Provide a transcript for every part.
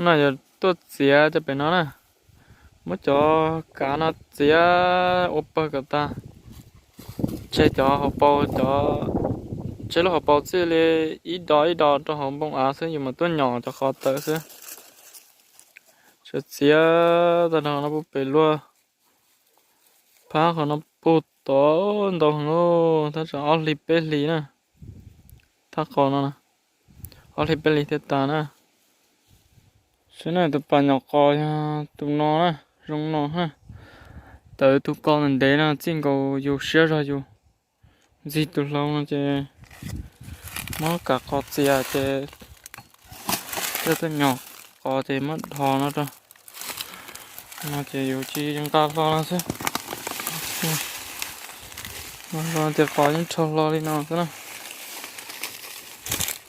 Yog tuaj txiav cov pem no na, muab cov kav no txiav ua pawg kom tag, tseg cov hauv paus, cov, tseg lub hauv paus txij li ib do ib do rau hauv npoo av xwb, yus mam tuaj nyom cov qos tawm xwb. Txiav txiav tag nrho no puag pem luag, phab qhov no puag tod ntau heev, thaj tsam ob hlis peb hlis na, thaj qos no, ob hlis peb hlis thiaj tas na. Saib na, tus pas nyom qos yog tus no na, zoo no na. Tawm tus ko ntev ntev no txij nkaus yus siab zog yus ntxig tus hlau no ces muab kav qos txias ces coj tuaj nyom qos ces muab dhos no rau. No ces yus tsis nqa hlo no xwb. Hlo ces qos yeej rho hlo li no xwb na.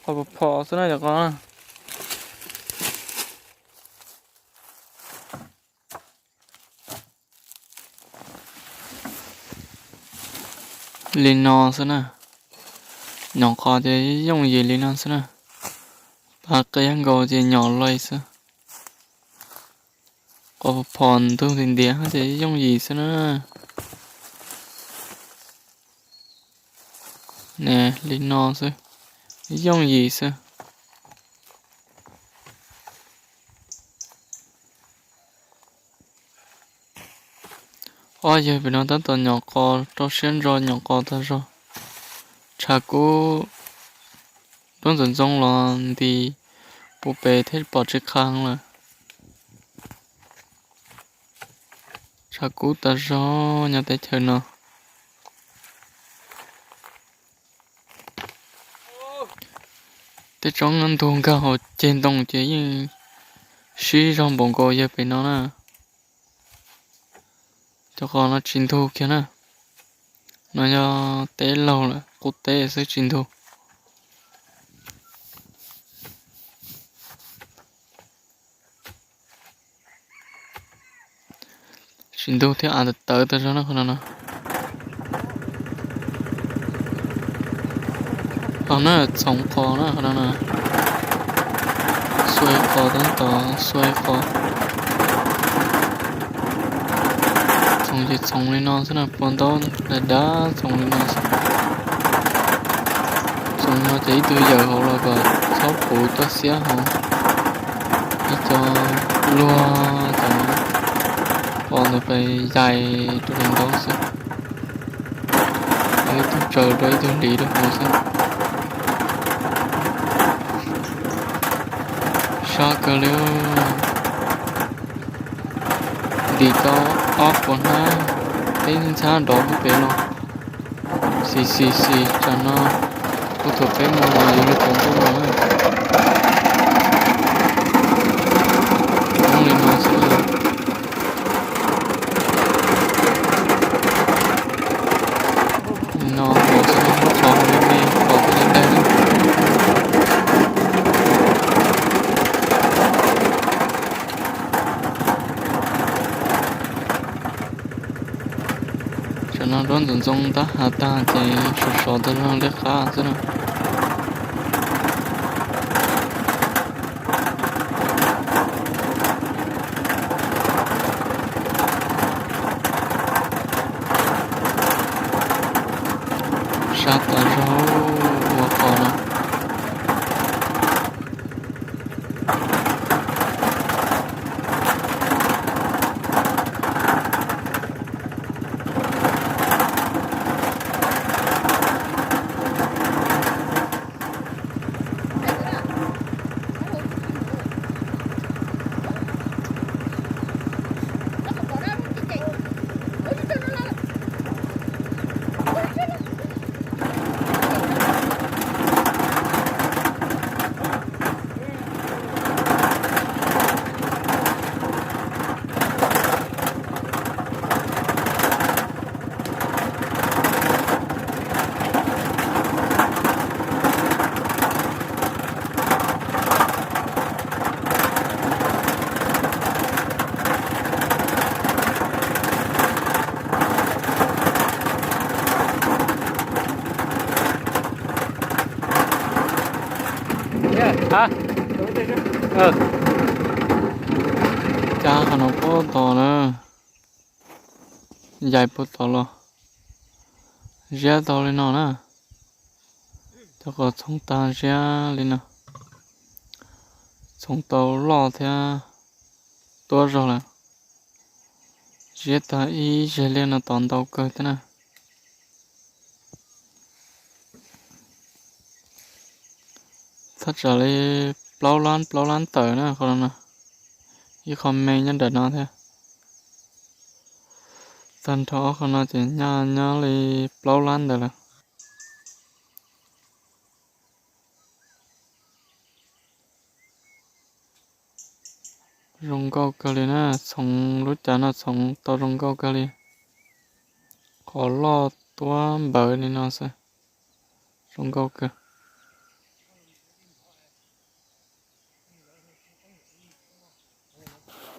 Qos phom phom xwb na cov qos na. Li no xwb na. Nyom qos ces yooj yim li no xwb na. Pas qias nkaus ces nyom loj xwb. Qos phom ntug ntiav ntiav ces yooj yim xwb na. Ne, li no xwb, yooj yim xwb. Ob yawg pem no tab tom nyom qos, rau siab ntso nyom qos tag zog. Tshav kub nruab ntxoov ntxoo los nti puag pem thiab pom tsis qha lawm. Tshav kub tas zog nyob teb chaws no. Tej tsob ntug nkag hauv ceg ntoo ces yeej sib zog npaum nkaus yawg pem no na. Cov qos no tsis ntug kiag na. No yog teb laug lawm, qub teb xwb tsis ntug. Tsis ntug thiab, av tawv tawv tas zog na qhov no na. Qhov no txhoov qos na qhov no na. Xuas qos tab tom xuas qos. Txhoov ces txhoov li no xwb na, puas ntaub dav dav txhoov li no xwb. Txhoov no ces ib tug yawm hauv los kom txhob puv coj xiab hauv. Ib co luag cov qos ntawd pes yais rau hauv ntaub xwb. Ib tug tsaws rau ib tug hliv rau hauv xwb. Sab kawg li. Ntim tau ob puas hnab, peb ntxhab nrov puag pem no. Xis xis xis, tsam no kuv thuam peb mus los yuav luag tsaus ntuj no na. Zoo li no xwb. Li no los xwb, qos me me, qos dawb dawb. Tsam no nruab ntxoov ntxoo tab hav tag ces sov sov tag zog liab qab xwb na. Sab tas zog ua qos no. Cab qhov no puag tod na, yaim puag tod los ziab tau li no na. Cov qos txhoov tag ziab li no, txhoov tau loj thiab tuab zog lawm. Ziab tag ib zeg liaj no tod ntau kawg thiab na. Thaj tsam li plaub lab plaub lab tawm na qhov no, ib qho me nyob nram no thiab. Tag nrho ob qho no ces nyob nyob li plaub lab ntawd lawm. Zoo nkauj kawg li na, txhoov lub cav no txhoov tau zoo nkauj kawg li. Qos loj tuab npawv li no xwb, zoo nkauj kawg.